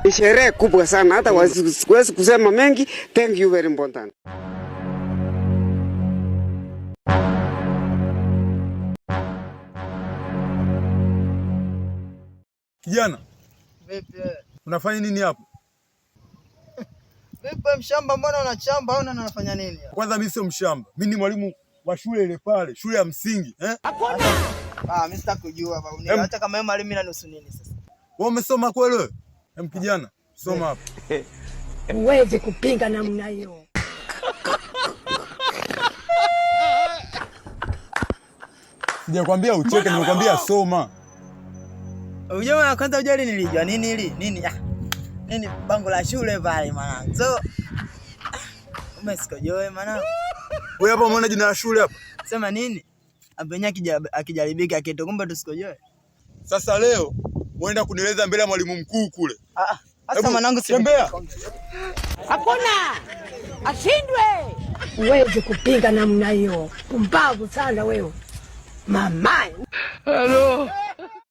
Ni sherehe kubwa sana, hata siwezi kusema mengi. Thank you very important. Kijana, Vipi wewe? Unafanya nini hapo? Vipi mshamba, mbona unachamba au unafanya nini? Kwanza mimi sio mshamba. Mimi ni mwalimu wa shule ile pale, shule ya msingi, eh? Hakuna. Ah, mimi sitaki kujua babu. Hata kama wewe mwalimu inanusu nini sasa? Wewe umesoma kweli wewe? Hem, kijana, soma hapa. Huwezi kupinga namna hiyo. Sijakwambia ucheke, nimekwambia soma. Unajua mara kwanza ujali nilijua nini hili? Nini? Ah. Nini bango la shule pale mwanangu. So umesikojoe mwanangu. Wewe hapa umeona jina la shule hapa? Sema nini? Apenye akijaribika kitu kumbe tusikojoe. Sasa leo unaenda kunieleza mbele ya mwalimu mkuu kule. Ah, sasa mwanangu tembea. Hakuna. Ashindwe. Huwezi kupinga namna hiyo. Pumbavu sana wewe. Mama. Hello.